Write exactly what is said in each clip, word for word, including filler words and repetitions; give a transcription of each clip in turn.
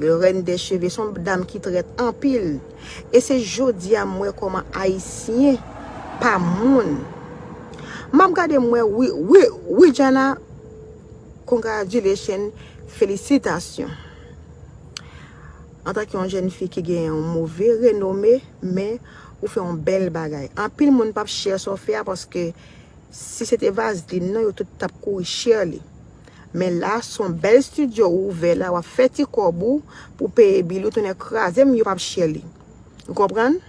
Reine des cheveux, se yon dam ki trèt anpil. E se jodi a m wè kòman Ayisyen pa moun. M ap gade m wè Wi, Wi, Widiana, congratulations, felisitasyon. Antanke yon jèn fi ki gen yon move renome, men ou fè yon bèl bagay. Anpil moun p ap share sa w fè a, paske si se te vazlin nan, yo tout t ap kouri share li. Men la, se yon bèl estidyo ou ouvè la, w ap fè ti kòb ou pou peye bil ou, tounen kraze m, yo p ap share li. Ou konprann?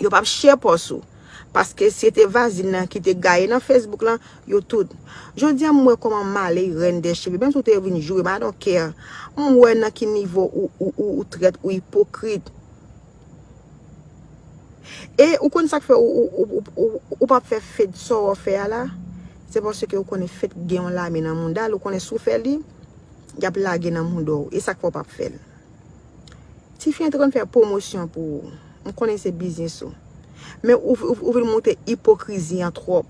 Yo p ap share pòs ou. Paske si se te vazlin nan ki te gaye nan Facebook lan, yo tout. Jodi a, m wè kòman Maley, reine des cheveux, menm si w te vin joure m, I don't care. M wè nan ki nivo ou, ou, ou, ou trèt, ou ipokrit. E ou konn sa k fè ou, ou, ou, ou, ou, ou p ap fè fed sa w fè a la? Se paske ou konnen fed gen yon lame nan mouda l, ou konnen si w fè li, y ap lage nan mouda w. E sa k fè w p ap fè l. Tifi an te konn fè pwomosyon pou ou. M konnen se biznis ou. Men ou, ou, ou vin montre ipokrizi an twòp.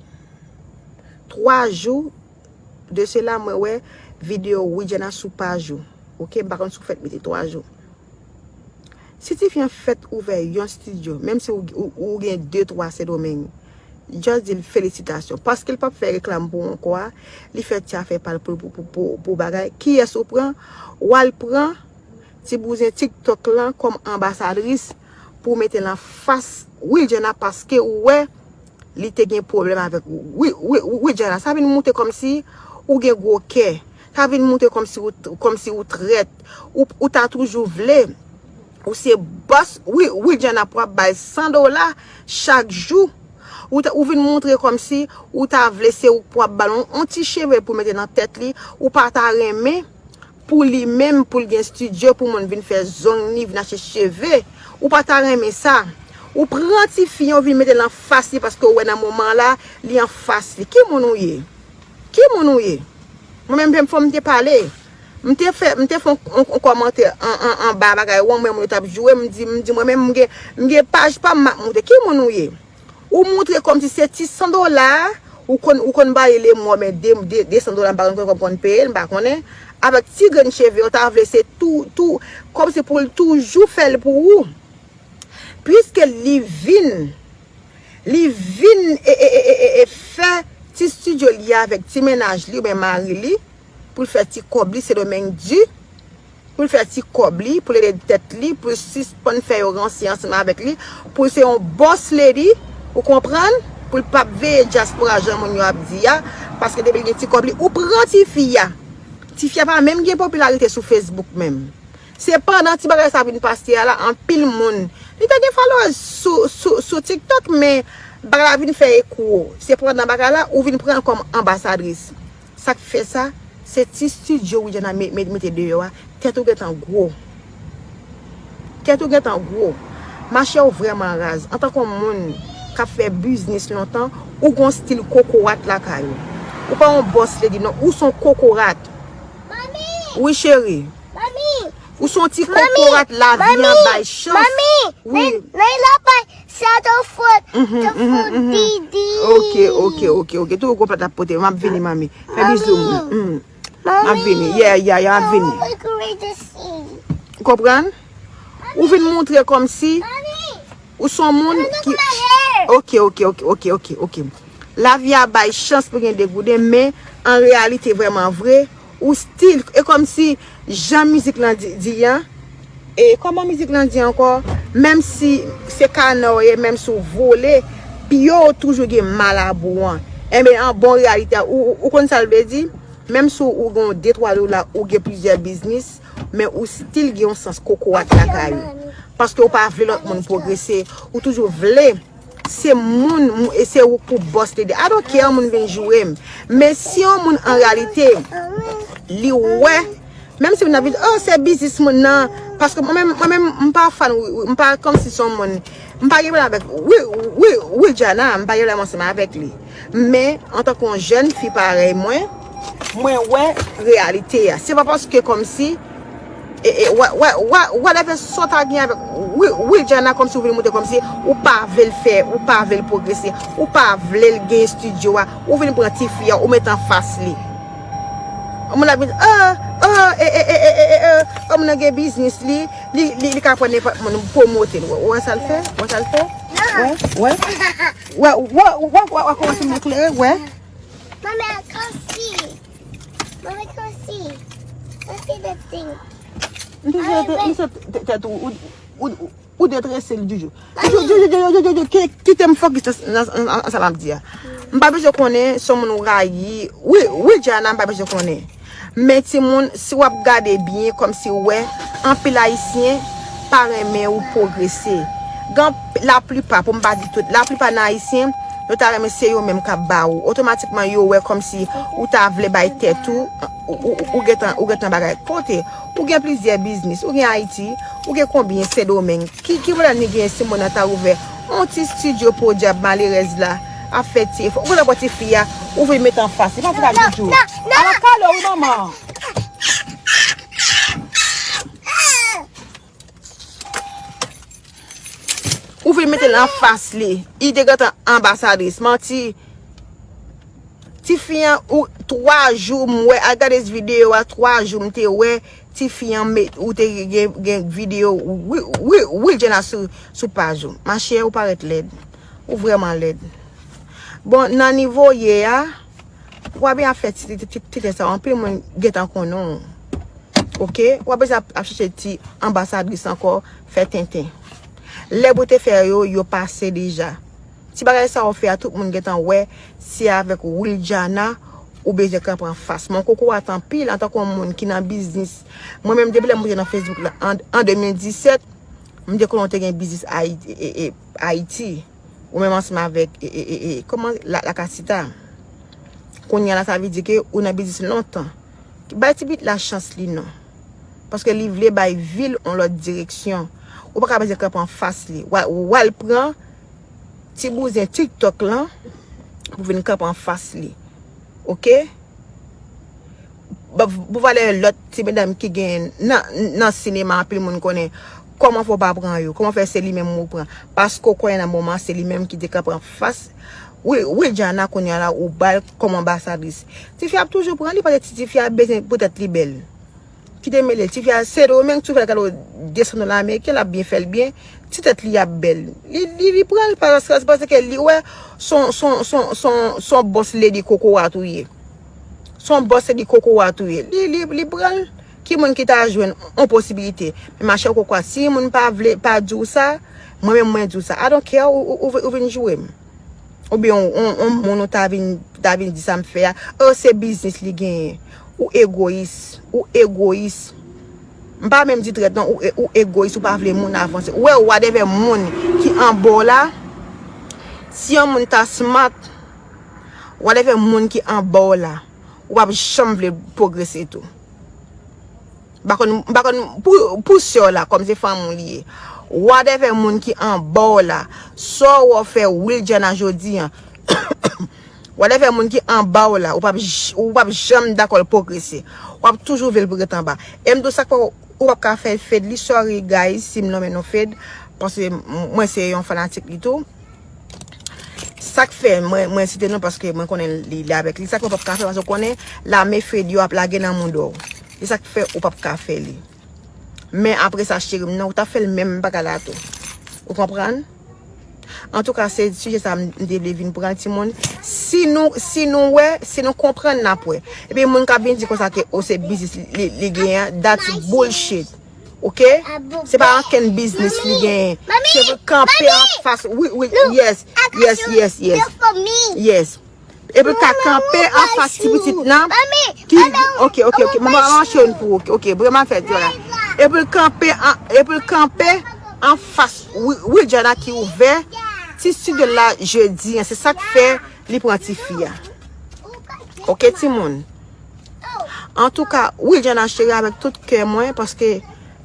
Twa jou de sela, mwen wè videyo Widiana sou paj ou. Oke, m pa konn si w fèt mete twa jou. Si tifi an fèt ouvè yon estidyo, menm si ou, ou, ou gen de, twa Sendomeng, just di l felisitasyon. Paske l p ap fè reklam pou ou ankò a, li fè ti afè pa l pou, pou, pou, pou, pou bagay. Kiyès ou pran? W al pran ti bouzen TikTok lan kòm anbasadris pou w mete l anfas Widiana, paske ou wè li te gen pwoblèm avèk Wi-, Wi-, Widiana. Sa vin montre kòmsi ou gen gwo kè. Sa vin montre kòmsi ou, kòmsi ou trèt. Ou, ou ta toujou vle. Ou se bòs Wi-, Widiana pou w ap ba l san dola chak jou. Ou ta, ou vin montre kòmsi ou ta vle se ou pou w ap ba l yon, yon ti cheve pou mete nan tèt li. Ou pa ta renmen pou li menm, pou l gen estidyo, pou moun vin fè zong li, vin achte cheve. Ou pa ta renmen sa. Ou pran tifi an, ou vin mete l anfas li, paske ou wè nan moman la, li anfas li. Ki moun ou ye? Ki moun ou ye? Mwen menm, fò m te pale. M te fè, m te fè yon, yon, yon kòmantè an, an, anba bagay ou an, mwen, moun yo t ap joure, m di, m di, mwen menm, m gen, m gen paj pa m, m ap monte. Ki moun ou ye? Ou montre kòmsi se ti san dola, ou konn, ou konn ba li lemò, men de, de, de san dola, m pa konn kòman konn peye l, m pa konnen. Avèk ti grenn cheve, ou ta vle se tou, tou, kòmsi pou l toujou fè l pou ou. Piske li vin, li vin e, e, e, e, e, e fè ti estidyo li avèk ti mennaj li oubyen mari li, pou l fè ti kòb li, Sendomeng di, pou l fè ti kòb li, pou l ede tèt li, pou l sispann fè yo ranse ansanm avèk li, pou l se yon boss lady, ou konprann? Pou l p ap veye dyaspora jan moun yo ap di a, paske depi l gen ti kòb li, ou pran tifi a. Tifi a pa menm gen popilarite sou Facebook menm. Se pandan ti bagay sa vin pase a la, anpil moun. Li te gen followers sou, sou, sou TikTok, men bagay la vin fè ekwo. Se pandan bagay la, ou vin pran l kòm anbasadris. Sa k fè sa, se ti estidyo Widiana me-, me-, mete deyò a, tèt ou gentan gwo. Tèt ou gentan gwo. Machè ou vrèman raz. Antanke yon moun k ap fè biznis lontan, ou gon stil kokorat lakay ou. Ou pa yon boss lady non, ou se yon kokorat. Wi, cheri. Ou se yon ti kokorat, lavi an bay chans. Wi. Nan la bay sa te fout, te fout didi. Ok, ok, ok, ok. Tou konpèt ap pote. M ap vini, manmi. Fè bizou. M ap vini. Yeah, yeah, yeah, m ap vini. Ou konprann? Ou vin montre kòmsi ou se yon moun ki... Ok, ok, ok, ok, ok, ok. Lavi a bay chans pou gen degouden, men an reyalite, vrèman vre, ou stil, e kòmsi jan mizik lan di, di an, e kòman mizik lan di ankò, menm si se kana w ye, menm si w vole, pye w toujou gen malabou an. Enben, an bon reyalite a, ou, ou, ou konn sa l vle di? Menm si w, ou gen de twa dola, ou gen plizyè biznis, men ou stil gen yon sans kokorat lakay ou. Paske ou pa vle lòt moun pwogrese, ou toujou vle se moun, mou-, e se ou pou boss lady. I don't care moun vin joure m. Men si yon moun an reyalite, li wè, menm si moun ap di, oh, se biznis moun nan, paske mwen menm, mwen menm, m pa fan, m pa kòmsi se yon moun, m pa gen pwoblèm avèk Wi-, Wi-, Widiana, m pa gen pwoblèm ansanm avèk li. Men, antanke yon jèn fi parèy mwen, mwen wè reyalite a. Se pa paske kòmsi, e, e, wè, wè, wè, whatever sa w ta gen avèk Wi-, Widiana, kòmsi ou vin montre kòmsi ou pa vle l fè, ou pa vle l pwogrese, ou pa vle l gen estidyo a, ou vin pran tifi a, ou met anfas li. Moun ap vin, oh, oh, e, e, e, e, e, e, oh, moun nan gen biznis li, li, li, li ka pran nenpòt moun pwomote l. Wè, wè sa l fè? Wè sa l fè? Wè, wè. Wè, wè, wè, wè, wè, kòman se m eklere, wè. Mommy, I can't see. Mommy, I can't see. I see the thing. M te jete, m se tèt ou, ou, ou, ou detrese l, Joujou. Joujou, Joujou, Joujou, Joujou, ki-, kite m fokis nan, nan, nan, nan sa m ap di a. M pa bezwen konnen si yon moun ou rayi. Wi, wi, Jana, m pa bezwen konnen. Men timoun, si w ap gade byen, kòmsi w wè, anpil Ayisyen pa renmen ou pwogrese. Gen laplipa, pou m pa di tout, laplipa nan Ayisyen, yo ta renmen se yo menm k ap ba ou. Otomatikman, yo wè kòmsi ou ta vle bay tèt ou, ou, ou, ou gentan, ou gentan bagay. Kote, ou gen plizyè biznis, ou gen Ayiti, ou gen konbyen Sendomeng. Ki, ki pwoblèm li genyen si moun nan ta ouvè yon ti estidyo podyab malerèz la ap fè ti efò? Ou gentan pran tifi a, ou vin met anfas li. Pa vin ak Joujou. Ala kale wi manman. Ou vin mete l anfas li. Li te gentan anbasadris. Manti. Tifi an, ou, twa jou m wè, al gade videyo a, twa jou m te wè, tifi an met, ou te gen, gen videyo, wi, wi, wi, Jana sou, sou paj ou. Machè, ou parèt lèd. Ou vrèman lèd. Bon, nan nivo w ye a, w ap byen ap fè ti, ti, ti, ti, ti tèt sa, anpil moun gentan konnen w. Oke? W ap bezwen ap, ap chèche ti anbasadris ankò, fè tenten. Lè pou te fè yo, yo pase deja. Ti bagay sa w fè a, tout moun gentan wè, se avèk Wiljana ou bezwen kanpe anfas. Mwen kokorat anpil antanke yon moun ki nan biznis. Mwen menm, depi lè mwen te nan Facebook la, an, an de mil disèt, m te konnen w te gen biznis Ayiti, e, e, Ayiti. Ou menm ansanm avèk, e, e, e, e, kòman, la, Lakasita. Kounye a la, sa vle di ke ou nan biznis lontan. Bay ti pitit la chans li non. Paske li vle bay vi l yon lòt direksyon. Ou pa ka bezwen kanpe anfas li. W a, w al pran ti bouzen TikTok lan pou vin kanpe anfas li. Oke? Ba, pou valè lòt ti medam ki gen nan, nan sinema, anpil moun konnen. Kòman fè w pa pran yo? Kòman fè se li menm ou pran? Paske w konnen nan moman se li menm ki te kanpe anfas. Wi, Wiljana kounye a la ou ba l kòm anbasadris. Tifi ap toujou pran li, paske ti, tifi a bezwen pou tèt li bèl. Kite mele l, tifi a Sendomeng, tou fè l gade desann dola ameriken, l ap byen fè l byen. Ti tèt li ap bèl. Li, li, li pran l paske, paske li wè son, son, son, son, son boss lady kokorat ou ye. Son boss lady kokorat ou ye. Li, li, li pran l. Ki moun ki ta jwenn yon posibilite? Men machè kokorat, si moun pa vle, pa di w sa, mwen menm mwen di w sa. I don't care, ou, ou, ou, ou vin joure m. Oubyen yon, yon, yon moun ou ta vin, ta vin di sa m fè a. Oh, se biznis li genyen. Ou egoyis. Ou egoyis. M pa menm di trèt non, ou, e- ou egoyis, ou pa vle moun avanse. Ou wè, whatever moun ki anba w la, si yon moun ta smart, whatever moun ki anba w la, ou p ap janm vle pwogrese tou. M pa konn, m pa konn pou, pou sè w la, kòm se fanmi w li ye. Whatever moun ki anba w la, sa w wè w fè Wiljana jodi an, whatever moun ki anba w la, ou p ap j- ou p ap janm dakò l pwogrese. W ap toujou vle l pou ret anba. E m di w sa k fè w p ap ka fè Fed li, sorry guys, si m nonmen non Fed, paske m- mwen se yon fanatik li tou. Sa k fè mwen, mwen site non paske mwen konnen li, li avèk li. Sa k fè w p ap ka fè, paske w konnen lame Fed yo ap lage nan mouda w. Se sa k fè ou p ap ka fè li. Men apre sa, cheri m nan, ou t ap fè l menm bagay la tou. Ou konprann? Antouka, se sijè sa m te vle vin pran, timoun. Si nou, si nou wè, si nou konprann, n ap wè. Epi moun k ap vin di konsa ke, oh, se biznis li, li genyen an, that's bullshit. Oke? Se pa ankenn biznis li genyen. Se pou l kanpe anfas. Wi, wi, yes, yes, yes, yes. Yes. Epi l ka kanpe anfas ti pitit lan. Ki, oke, oke, oke. Mwen, mwen, mwen, cheri pou, oke, oke. Vreman fè di la. Epi l kanpe, an- epi l kanpe anfas Wi- Wiljana ki ouvè ti studio la jodi an. Se sa k fè li pran tifi a. Oke, timoun? Antouka, Wiljana cheri, avèk tout kè mwen, paske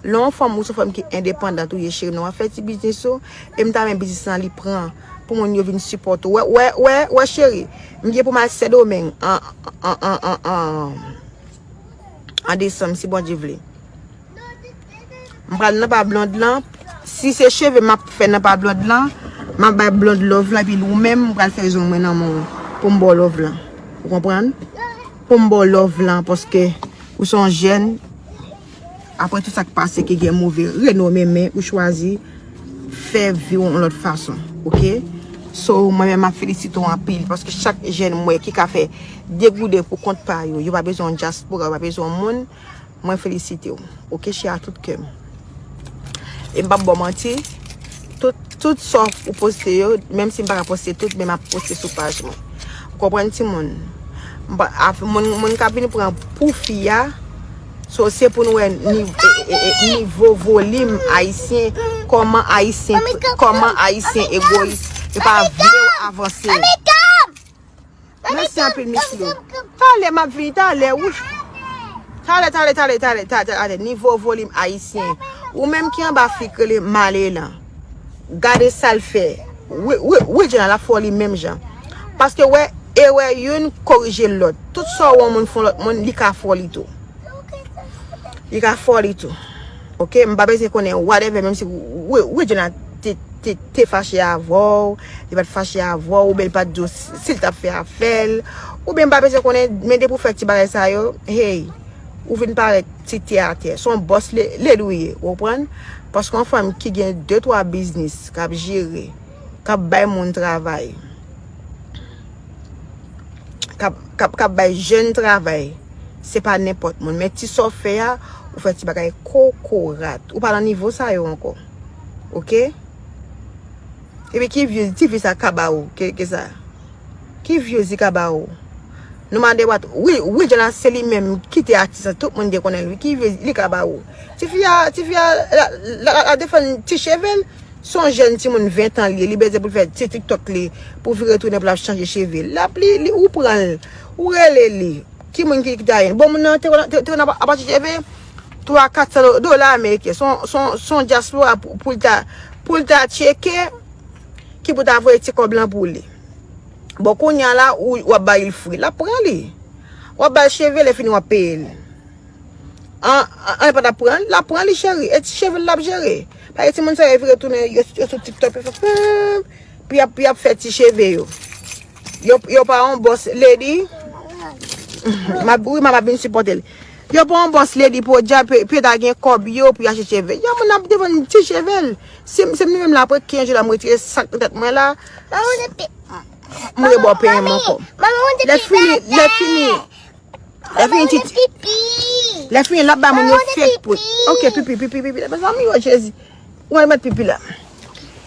lè yon fanm ou se yon fanm ki endepandant ou ye, cheri, nou ap fè ti biznis ou, e m ta renmen biznis lan li pran pou moun yo vin sipòte w. Wè, wè, wè, wè, cheri, m gen pou m al Sendomeng an, an, an, an, an, an desanm, si Bondye vle. M pral nan pa blond lan. Si se cheve m ap fè nan pa blond lan, m ap bay blond love lan, epi ou menm, m pral fè zong mwen nan men w pou m ba w love lan. Ou konprann? Pou m ba w love lan, paske ou se yon jèn, apre tout sa k pase, ki gen move renome, men ou chwazi fè vi w yon lòt fason, oke? So, mwen menm, m ap felisite w anpil, paske chak jèn m wè ki ka fè degoude pou kont pa yo, yo pa bezwen yon dyaspora, yo pa bezwen yon moun, mwen felisite w, oke, chè, a tout kè m. E m p ap ba w manti, tout, tout sa w poste yo, menm si m pa ka poste tout, men m ap poste sou paj mwen. Ou konprann, timoun? M pa, a, moun, moun k ap vin pran pou fi a, so, se pou nou wè ni-, e, e, e, nivo volim ayisyen, kòman ayisyen, kòman ayisyen egoyis, yo pa vle w avanse. Mèsi anpil, Miss Lou. Talè m ap vini, talè, wi. Talè, talè, talè, talè, talè, talè. Nivo volim ayisyen. Ou menm ki anba fi k rele Male lan. Gade sa l fè. Wi, wi, wi, Jenna, l ap fè w li menm jan. Paske wè, erè youn korije lòt. Tout sa w wè yon moun fè yon lòt moun, li ka fè w li tou. Li ka fè w li tou. Oke, m pa bezwen konnen whatever, menm si wi, wi, Jenna te, te, te fache avè w, li pa t fache avè w, oubyen li pa t di w si, si l t ap fè afè l, oubyen m pa bezwen konnen, men depi w fè ti bagay sa yo, hey, ou vin parèt ti tè atè. Se yon bòs lè, lè ou ye, ou konprann? Paske yon fanm ki gen de, twa biznis k ap jere, k ap bay moun travay, k ap, k ap, k ap bay jèn travay, se pa nenpòt moun. Men ti sa w fè a, ou fè ti bagay kokorat. Ou pa nan nivo sa yo ankò. Oke? Epi ki views ti fi sa ka ba ou, ke, ke sa? Ki views li ka ba ou? Nou mande wat, wi, wi, Jana se li menm ki te atis la, tout moun te konnen l, wi. Ki views li ka ba ou? Ti fi a, ti fi a, la, la, la, la defann ti cheve l. Se yon jèn timoun ven tan li ye, li bezwen pou l fè ti TikTok li, pou vire tounen pou l ap chanje cheve. L ap li, li, ou pran l, ou rele li. Ki moun ki, ki ta ye? Bon, moun nan te, te, te, te ap achte cheve, twa, kat san do-, dola ameriken. Se yon, se yon, se yon dyaspora pou, pou l ta, pou l ta tcheke, ki pou ta voye ti kòb lan pou li. Bon, kounye a la, ou, w ap ba l fri. L ap pran li. W ap ba l cheve, lè fini w ap peye l. An, an, an, pa t ap pran, l ap pran li, cheri. E ti cheve l ap jere. Paske timoun sa yo vire tounen, yo, yo sou TikTok, yo fè, hmm, pou y ap, pou y ap fè ti cheve yo. Yo, yo pa yon boss lady. M ap, wi, m ap vin sipòte l. Yo pa yon boss lady pou yo di, pou, pou yo ta gen kòb yo, pou yo achte cheve. Yon moun ap defann ti cheve l. Si, si m li menm la, apre kenz jou la, m retire sa k nan tèt mwen la. M rebò penyen m ankò. Lè fini, lè fini. Lè fini, ti, lè fini, l ap ba moun yo fake pous. Ok, pipi, pipi, pipi. Mezanmi, o Jezi. Ou wè l mèt pipi la.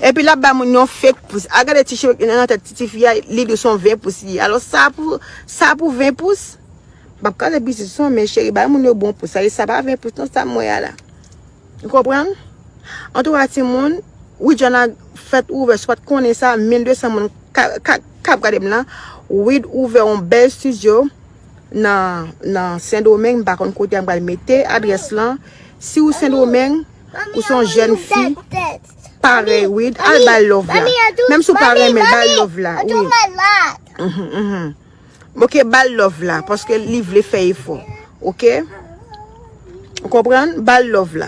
Epi l ap ba moun yo fake pous. A gade ti cheve nan tèt ti, ti fi a, li di se yon ven pous li ye. Alò, sa pou, sa pou ven pous? M ap kraze biznis non, men cheri, bay moun yo bon pous. Sa, sa pa ven pous non, sa m wè a la. Ou konprann? Antouka, timoun, Widiana fèt ouvè, si w pa t konnen sa, mil de san moun ka, ka, k ap gade m lan. Wid ouvè yon bèl estidyo nan, nan Sendomeng, m pa konn kote, m pral mete adrès lan. Si w Sendomeng, ou se yon jèn fi, parèy Wid, al bay love la. Menm si w pa renmen, bay love la, wi. Mhm, mhm. Ok, ba l love la, paske li vle fè efò. Ok? Ou konprann? Ba l love la.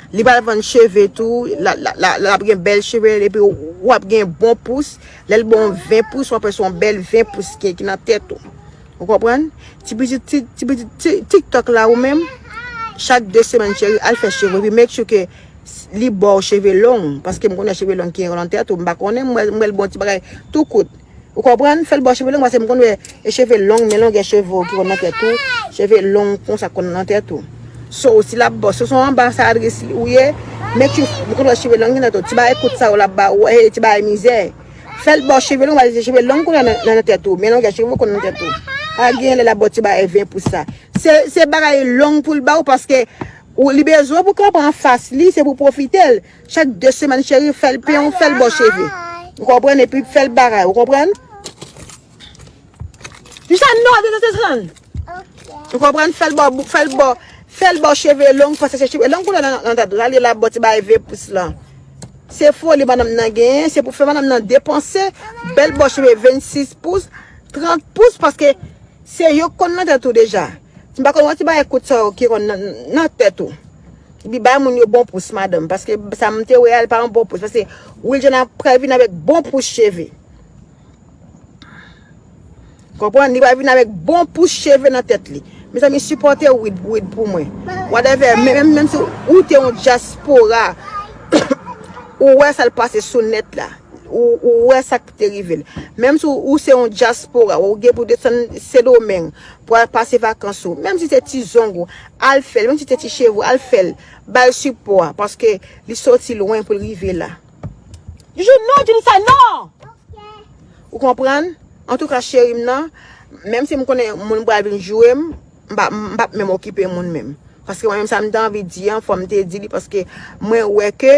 Li pral vann cheve tou, la, la, la, l ap gen bèl cheve, epi w ap gen bon pous. Lè l ba w ven pous, w ap wè se yon bèl ven pous ki, ki nan tèt ou. Ou konprann? Ti pitit, ti, ti pitit, ti, TikTok la ou menm, chak de semèn, cheri, al fè cheve. Epi make sure ke li ba w cheve long, paske m konnen cheve long ki nan tèt ou, m pa konnen, m wè, m wè l bon ti bagay tou kout. Ou konprann? Fè l ba w cheve long, paske m konn wè e cheve long, men longè cheve w ki konn nan tèt ou, cheve long konsa konn nan tèt ou. So, si l ap ba w, si w se yon anbasadris ou ye, make sure, m konn wè cheve long ki nan tèt ou, ti bagay kout sa yo l ap ba w, e ti bagay mizè. Fè l ba w cheve long, paske se cheve long konn nan, nan, nan tèt ou, men longè cheve w konn nan tèt ou. Pa gen lè l ap ba w ti bagay ven pous sa. Se, se bagay long pou l ba w, paske ou, li bezwen pou kanpe anfas li, se pou pwofite l. Chak de semèn, cheri, fè l penyen w, fè l ba w cheve. Ou konprann? Epi fè l bagay, ou konprann? Jis a non, desann, desann. Ou konprann? Fè l ba w, fè l ba w, fè l ba w cheve long, paske se cheve long koulè nan, nan tèt ou. Sa li la, ba w ti bagay ven pous lan. Se foli madanm nan genyen, se pou fè madanm nan depanse, bèl ba w cheve vennsis pous, trant pous, paske se yo k konn nan tèt ou deja. Si m pa konn wè ti bagay kout sa yo ki konn nan, nan tèt ou. Epi bay moun yo bon pous, madanm, paske sa m te wè a, li pa yon bon pous, paske Wiljana pral vin avèk bon pous cheve. Konprann? Li pral vin avèk bon pous cheve nan tèt li. Mezanmi, sipòte Wid, Wid pou mwen. Whatever, menm, menm si ou te yon dyaspora, ou wè sa l pase sou nèt la. Ou, ou wè sa k te rive l. Menm si ou, ou se yon dyaspora, ou gen pou desann Sendomeng, pou al pase vakans ou. Menm si se ti zong ou, al fè l. Menm si se ti cheve ou, al fè l. Ba l sipò a, paske li soti lwen pou l rive la. Joujou non, Jenisa non! Ou konprann? Antouka, cheri m nan, menm si m konnen moun pral vin joure m, m pa, m p ap menm okipe moun menm. Paske mwen menm sa m te anvi di an, fò m te di li, paske mwen wè ke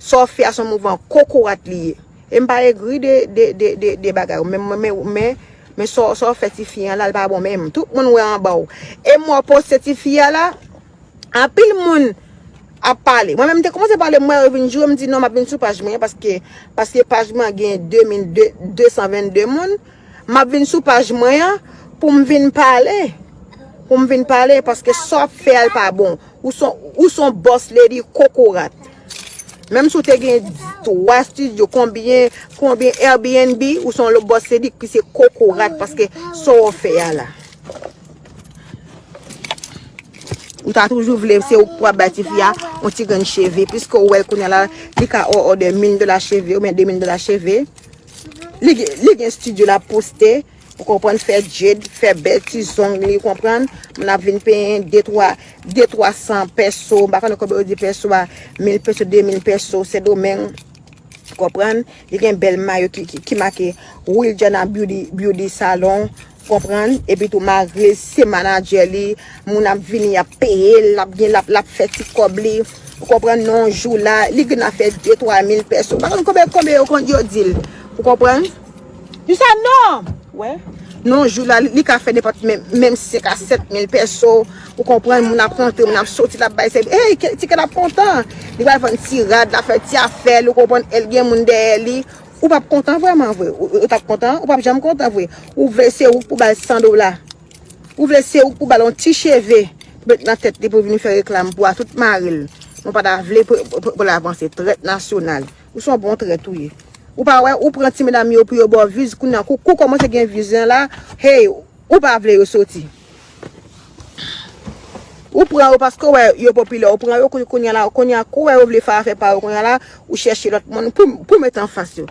sa w fè a se yon mouvman kokorat li ye. E m pa egri de, de, de, de, de bagay ou, men, men, men, men, men sa w, sa w fè tifi an la, l pa bon menm. Tout moun wè anba w. E m wè w poste tifi a la, anpil moun ap pale. Mwen menm, m te kòmanse pale, m wè yo vin joure, m di non, m ap vin sou paj mwen, paske, paske paj mwen gen de mil de san vennde moun. M ap vin sou paj mwen an pou m vin pale. Pou m vin pale, paske sa w ap fè a l pa bon. Ou se yon, ou se yon boss lady kokorat. Menm si w te gen twa studio, konbyen, konbyen Airbnb, ou se yon boss lady ki se kokorat, paske sa w ap fè a la. Ou ta toujou vle se ou k pou ap bay tifi a yon ti grenn cheve. Piske ou wè l kounye a la, li ka o-, òdè mil dola cheve oubyen de mil dola cheve. Li gen, li gen estidyo l ap poste. Ou konprann, fè dread, fè bèl ti zong li, ou konprann. Moun ap vin penyen de twa, de twa san pèso. M pa konnen konbyen yo di pèso a, mil pèso, de mil pèso, Sendomeng. Konprann? Li gen bèl mayo ki, ki, ki make Wiljana Beauty, Beauty Salon. Konprann? Epi tou, malgre se manadjè li, moun ap vini, y ap peye l, l ap gen, l ap, l ap fè ti kòb li. Ou konprann? Nan yon jou la, li gen afè de twa mil pèso. Pa konn konbyen, konbyen yo konn yo di l. Ou konprann? Di sa non! Wè? Nan yon jou la, li, li ka fè nenpòt menm, menm senk a sèt mil pèso. Ou konprann, moun ap rantre, moun ap soti, l ap bay sèvis. Hey, ke- ti kè l ap kontan. Li pral vann ti rad, l ap fè ti afè l, ou konprann, el gen moun dèyè li. Ou p ap kontan vrèman vre. Ou, ou t ap kontan, ou p ap janm kontan vre. Ou vle se ou k pou ba l san dola. Ou vle se ou k pou ba l yon ti cheve. Pou met nan tèt li pou vin fè reklam pou a tout mari l. Mwen pa ta vle pou, pou, pou, pou l avanse. Trèt nasyonal. Ou se yon bon trèt ou ye. Ou pa wè, ou pran ti medam yo pou yo ba w views, kounye a, kou, kou kòmanse gen views lan la, hey, ou pa vle yo soti. Ou pran yo paske w wè yo popilè, ou pran yo kou- kounye a la, kounye a kou w wè yo vle fè afè pa yo kounye a la, ou chèche lòt moun pou, pou met anfas yo.